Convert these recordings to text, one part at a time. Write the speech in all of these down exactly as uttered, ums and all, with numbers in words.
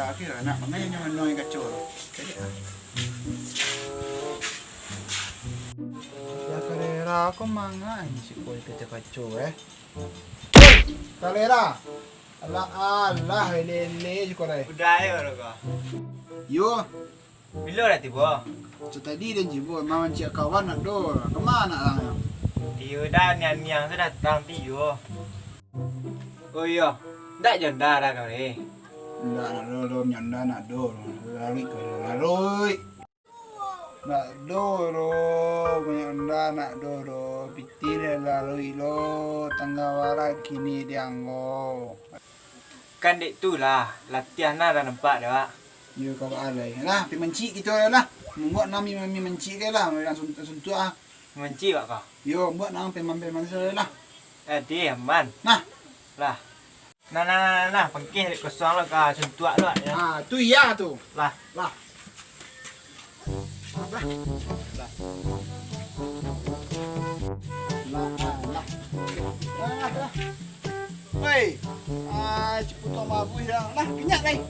Akhir anak mangai nyo manuai kaco. Cari ah. Ya, karera ko mangai si koi kaco-kaco, eh. Kalera. Alah, alah, lele siko lai. Udah, ayo, lo ko. Yo. Bilo lah tibo? Satadi den tibo, emang mancik kawan nak do. Kama nak lah? Iyo dah, niang-niang tu datang ti yo. Oh iyo, ndak jo nda dah kau ni? Ndak nak do, lo nyo nda nak do. Laruik ko, laruik. Nak do ro, banyak unda nak do ro. Pitih lah laruik lo, tangah warak kini dianggo. Kan dek tu lah, latiah nah dah nampak dek awak. Yo, kawak alai. Lah, pi mancik kito lah. Mambuek nami, nami mancik ke lah, langsung suntuak ah. Mancik awak kah? Yo, buek nang peman-peman sajo lah. Eh, di aman. Nah. Lah. Nah, nah, nah, nah, nah, pangkeh dek kosong lo ka suntuak lo, ya. Ah, tu iya tu. Lah. Lah. Lah. Lah, ah, lah. Lah, lah. Hei. Ah, ciputo mabui dah. Lah, kenyak lai.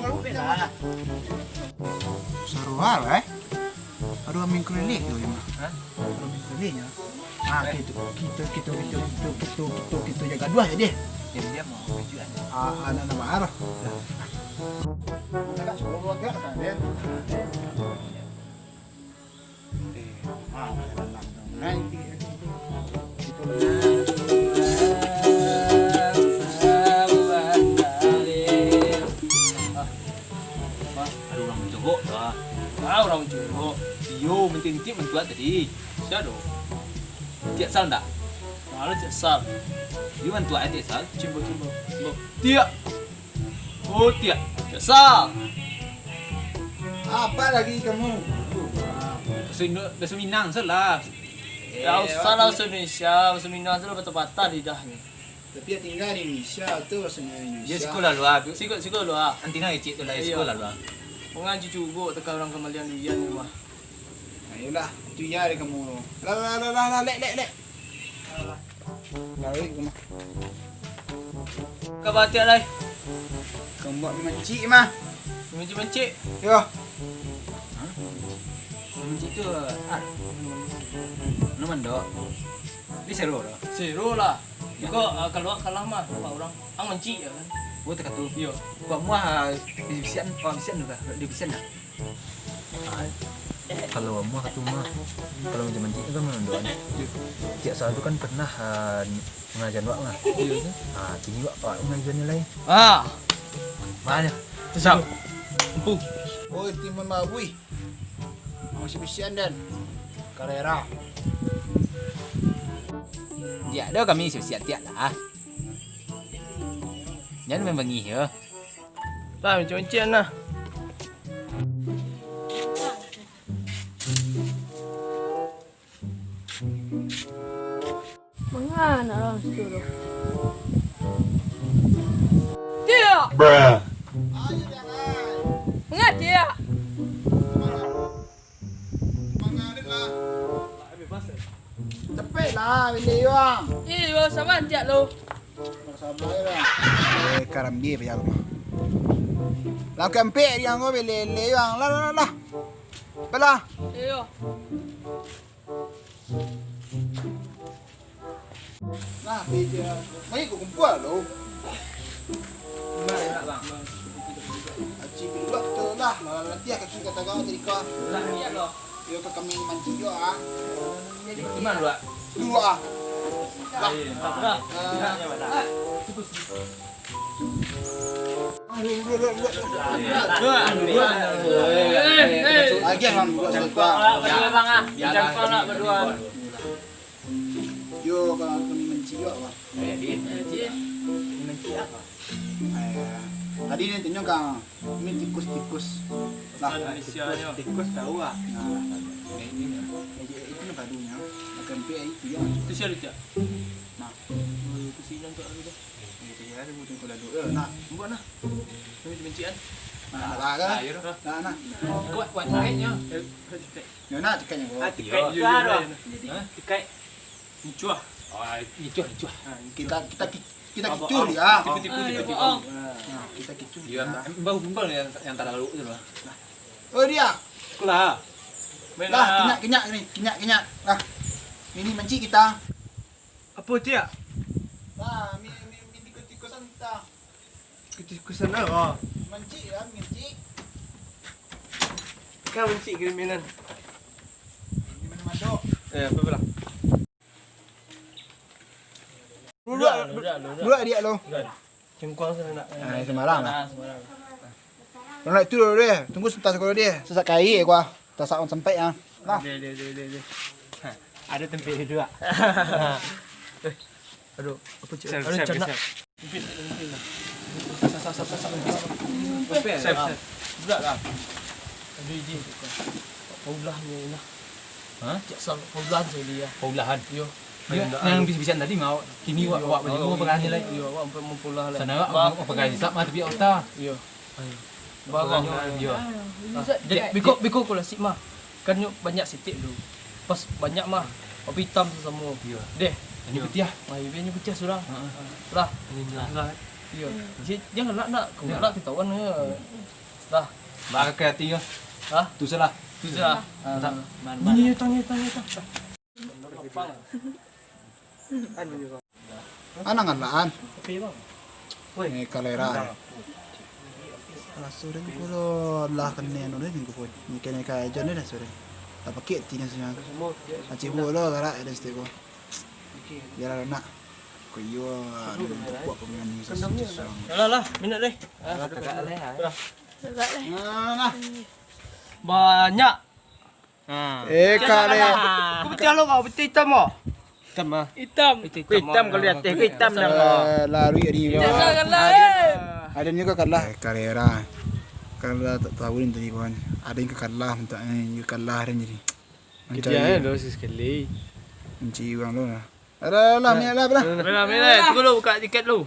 Mabui lah. Sarual, eh. Aduh, amin kulilih tu, Ima. Hah? Amin kulilih, ya. Ah, kito, kito, kito, kito, kito, kito, kito, kito jaga dua jadi. Diam-diam mau tujuan. Ah, anak nama arah. Agak sepuluh agak kan, ya. Eh, ah, dalam dong. Nah, ini. Kito Wah, ado urang mancogok tu, ah. Ah, urang mancogok. Iyo, mancik-mancik mantuak tadi. Sia do? Tiak Sal ndak? Ado Tiak Sal. Iyo, mantuak Tiak Sal. Cimbo, cimbo, cimbo. Tiak. Oh, Tiak. Tiak Sal. Apa lagi kamu? Baso Indo, baso Minang salah. Eh, usah lah baso Indonesia, baso Minang tu lah patah-patah lidahnyo. Tapi yang tinggal di Indonesia tu, rasanya Indonesia. Dia sekolah luar tu. Siko, siko luar. Antina kecik tu lah, iyo, sekolah luar. Mangaji cubo teka urang kamalian duian ni mah. Ayolah, itu iya dari kamu. Lah, lah, lah, lah, lah, lek, lek, lek. Lah, lek, rumah. Kaba Tiak lai? Kamu buat mancik mah. Mancik-mancik? Yo. Hah? Mancik tu, ah. Nama ndok? Di Sero dah. Sero lah. Iko, ah, kalau kalah mah, nampak urang. Ang mancik ya kan? Oh, takah tu. Iyo. Buat muah, ah, di bisian, oh, bisian tu dah. Di bisian dah. Ah, kalau muah tu mah. Kalau mancik-mancik tu kan mandok kan. Iyo. Tiak Sal tu kan pernah, ah, mangajan wak mah. Iyo tu. Ah, kini wak, wak mangajan lai. Ah. Mana? Siap. Empu. Oi, timun mabui. Masih bisian dan karera. Diak do kami siap-siap tiak lah. Jan main bangih yo. Lah, mancik-mancik nah. Manga nak lawan situ tu? Tiak! Bruh. Manga Tiak? Capek lah, bila yuang. Iyo, sabar Tiak lo. Sabar lah. Eh, karambia payah rumah. Lah, kempek dia ngau bila yuang. Lah, lah, lah, lah. Apalah? Iyo. Nah, dia. Mai ko kumpul tu. Nah, enak lah. Aci bilok tu lah. Malah latiah kaki kata kau tadi kau. Lah, iya loh. Yo ka kami mancik yo ah. Di mana dulu, ah? Dulu ah. Lah. Iya, tak pernah. Ah. Iya, iya, iya. Agiah, Bang, buat satu. Yo, kalau kami mancik yo, Bang. Mancik apa? Eh, tadi ni tanyo ka, ini tikus-tikus. Lah, tikus, tikus tahu ah. Nah, ini, ini. Jadi, itu ni barunya. Makan pe itu ya. Itu siapa, Cak? Nah. Oh, itu sih yang tak ada. Gitu ya, ada butuh kalau dulu. Eh, nah, buat nah. Ini benci kan? Nah, nah, nah, nah, nah. Kuat, kuat, kuatnya. Eh, kuat, kuat. Yo, nah, cekaknya, bro. Ah, tikai. Iyo, iyo, tikai. Hah? Tikai. Nicuah. Ah, nicuah, nicuah. Nah, kita, kita ki-, Kita kicuah dia. Tipu, tipu, tipu, tipu. Nah, kita kicuah dia. Iya, bimbang, bimbang yang, yang talalu tu lah. Oh, dia. Itulah. Lah, kinyak, kinyak ni, kinyak, kinyak. Lah. Ini mancik kita. Apo, Cik? Lah, mi, mi, mi tikus-tikusan kita. Tikus-tikusan lah. Mancik lah, mancik. Kan mancik kriminal. Kriminal masuk. Eh, apa pula? Duduk, duduk, duduk. Duduk, adiak lo. Cengkuang sana nak. Ah, sembarang lah. Sembarang. Lo nak itu dulu deh. Tunggu sebentar sekolah deh. Sesak kai gua. Tasak on sampai ya. Nah. Deh, deh, deh, deh, deh. Ha, ada tempat duduk. Eh, aduh, apa cik? Siap, aduh, siap, caknak. Siap. Sap, sap, sap, sap, sap. Sap, sap. Budak lah. Aduh, izin. Paulah ni lah. Hah? Cak sal-, paulahan sajo dia. Paulahan? Iyo. Iyo, nan bisa-bisa tadi mah, kini wak, wak bajimo bagani lai. Iyo, wak mampulah lai. Sana wak, wak bagani sap mah tapi otak. Iyo. Barang. Iyo. Jadi, biko, biko kulasik mah. Kan nyo banyak sitik tu. Pas banyak mah, api itam tu samo. Iyo. Deh. Nyo putiah. Ah, iyo, nyo putiah surang. Heeh. Lah. Lah. Iyo. Jangan nak, nak. Kau nak ketahuan. Lah. Baka hati ko. Hah? Tu salah. Tu salah. Ah. Ini, ini, tang, ini, tang, ini, tang. Anang alaan. Woi. Eh, kalera. Alah, soreng ko lo lah kene anu ni minggu pun. Ni kene ka John ni dah soreng. Tak pakai ti ni sebenarnya. Acik bo lo garak ada stek ko. Biar nak. Ko iyo, anu, tu kuat pemain ni. Alah, lah, minat deh. Alah, kakak leh, ah. Nah, nah, nah. Banyak. Ha. Eh, kau putih lo kau, putih itam kau. Itam ah. Hitam. Putih hitam, hitam kalau di ateh, hitam dah. Eh, lari tadi. Jangan kalah, eh. Ada ni kau kalah. Eh, kalera. Kalau tak tahu ni tadi kawan. Ada yang kalah minta ni, you kalah ada jadi. Kita ya, dosis sekali. Kunci uang lo lah. Alah, alah, ni alah, alah. Alah, alah, alah. Tunggu dulu, buka tiket dulu.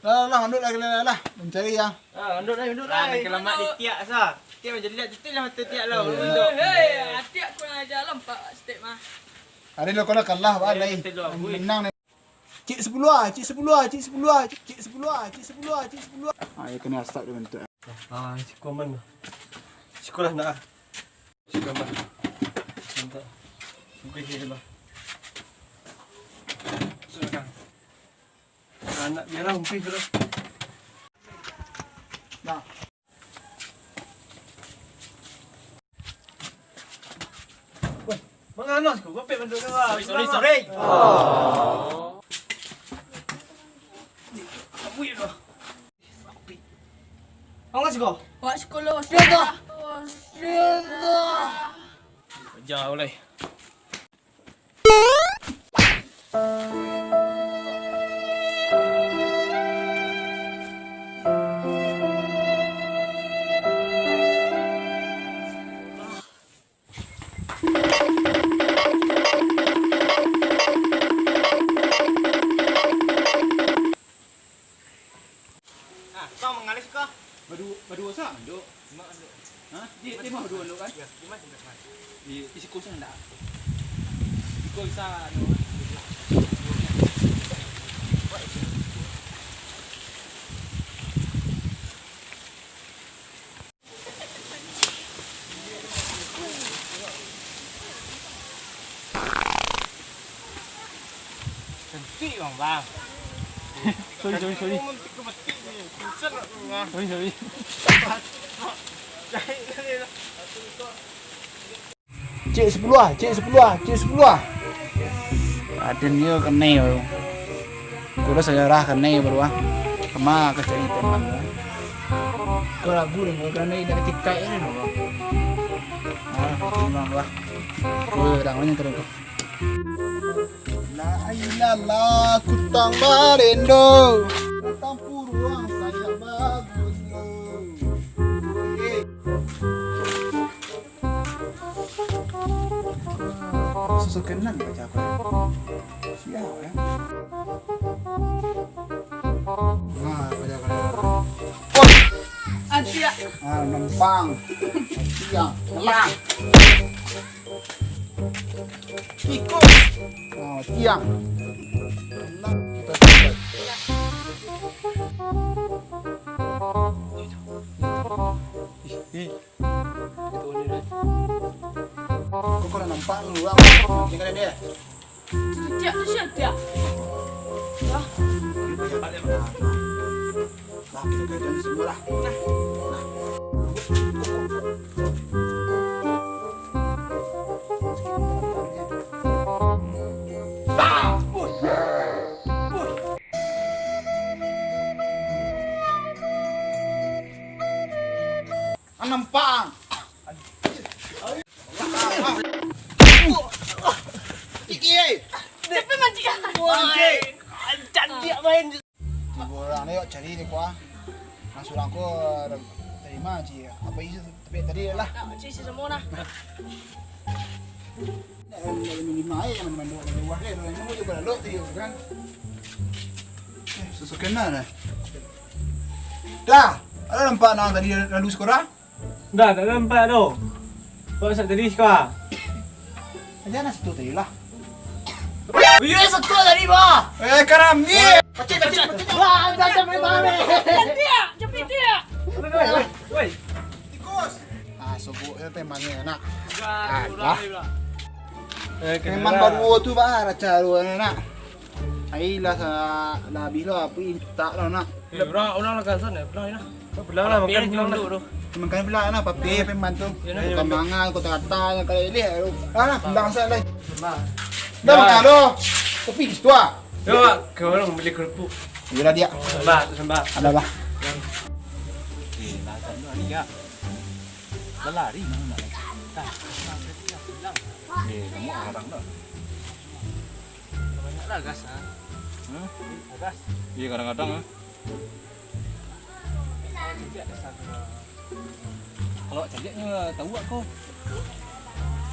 Lah, lah, lah, ondok lah, lah, lah, lah. Mencari ya. Ah, ondok lah, ondok lah. Ah, kelamak di tiak sa. Tiak macam lihat titik lah mata tiak lah. Hei, hei, atiak kurang ajar lah, empat step mah. Hari lo kau lah kalah, bah, lain. Menang ni. Cik sepuluh ah, cik sepuluh ah, cik sepuluh ah, cik, cik sepuluh ah, cik sepuluh ah, cik sepuluh ah. Ah, ya kena asap dia bentuk. Ah, siko aman. Siko lah nak. Siko aman. Mantap. Siko je lah. Silakan. Anak biarlah umpih tu lah. Nah. Weh, manganos ko, gopek bantuak kau. Sorry, sorry, sorry. Oh. Ampun ya Allah. Manganos ko. Wak sekolah, wak sekolah. Wak sekolah. Jauh lah. Ah, kau mangalis kau? Badu-, baduo sa, Dok. Lima, Dok. Hah? Di, di mah duo, Dok, kan? Iya, lima, Dok. Di, di siko sa ndak? Siko bisa, Dok. Cantik, Bang, Bang. Sorry, sorry, sorry. Sorry, sorry. Cek sepuluh ah, cek sepuluh ah, cek sepuluh ah. Aden yo kenai baru. Kudo sajarah kenai baru ah. Kama ka cari teman. Ko lagu dengan kenai dari TikTok ini loh. Ah, terima kasih. Ko dang banyak terus. La ilaha illallah, kutang barendo. Kutang puruang, sayak bagus lo. Susu kenan baca apa? Siap ya. Nah, baca apa? Antiak. Ah, nempang. Antiak. Telang. Tikus. Ah, tiang. Telang. Kita Ih, ih. Itu ni, Dek. Kok kau dah nampak lu, Bang? Ni kan dia. Sejak tu sejak. Wah. Kita jalan ya, Bang. Nah, kita kerjain semua lah. Nah. Nah. Nampak. Kiki, eh. Tapi majikan. Woi. Janji main. Tigo urang ni, wak cari ni, kuah. Nah, surang ko tarima, Ci. Apa isi tapi tadi lah. Nak, Ci, isi semua nah. Lima aja, yang mana-mana dua, dua, dua, dua, dua, dua, kan? Eh, sesuai kena dah. Dah, ada nampak nang tadi lalu sekolah? Dah, tak nampak tu. Kau sak tadi sekolah. Aja nak satu tadi lah. Iya, satu tadi, bah. Eh, karami. Pacik, pacik, pacik. Wah, dah, dah, dah, dah. Dia, cepit dia. Woi, woi, woi. Tikus. Ah, sobok je pemannyo enak. Alah. Eh, memang baru tu, bah, raca tu enak. Ai lah, sa-, lah habis lah, api tak lah nak. Eh, urang, urang lah gasan, eh, pulang lah. Pulang lah, makan pulang lah. Makan pulang lah, papi, pembantu. Kota mangan, kota kata, yang kali ni, aduh. Ah, pulang sah lah. Dah makan dah. Tapi di situ ah. Yo, ke warung beli kerupuk. Iyolah, dia. Sambah, tu sambah. Ada lah. Eh, lah, sambah ni, ya. Berlari mana nak? Dah. Eh, kamu arang dah. Banyaklah gas, ha. Hmm? Gas. Iya, kadang-kadang, ha. Kalau caliaknyo tahu aku.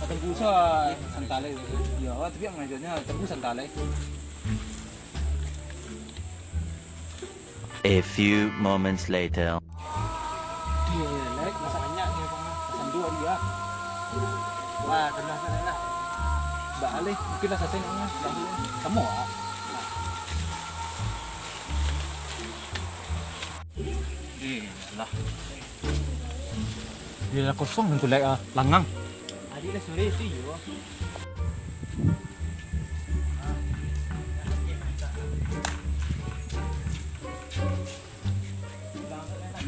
Tunggu sa-, santai. Iya, awak tapi ngajarnyo tunggu santai. A few moments later. Dia, Lek, masak banyak dia, Bang. Masak dua dia. Wah, tenang sangat lah. Bak alih, mungkin lah satu nak, Bang. Kamu, ah. Eh, lah. Dia lah kosong tu, Lek, ah. Langang. Adik lah sore tu, yo.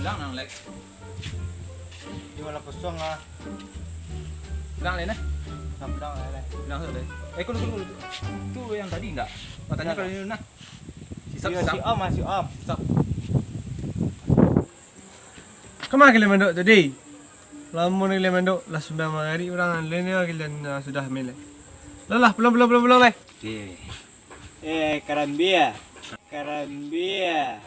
Bilang nang, Lek. Di mana kosong ah? Bilang, Lek, nah. Nah, bilang, Lek, Lek. Bilang, Lek. Eh, kau dulu, dulu. Tu yang tadi ndak? Matanya kalau ini, nah. Sisap, sisap. Si Om, ah, si Om. Sisap. Kama kalian mandok tadi? Lamo ni kalian mandok, lah sumbayang magarik urang, lain ni kalian, ah, sudah main lai. Lah, lah, pulang, pulang, pulang, pulang lai. Eh, karambia. Karambia.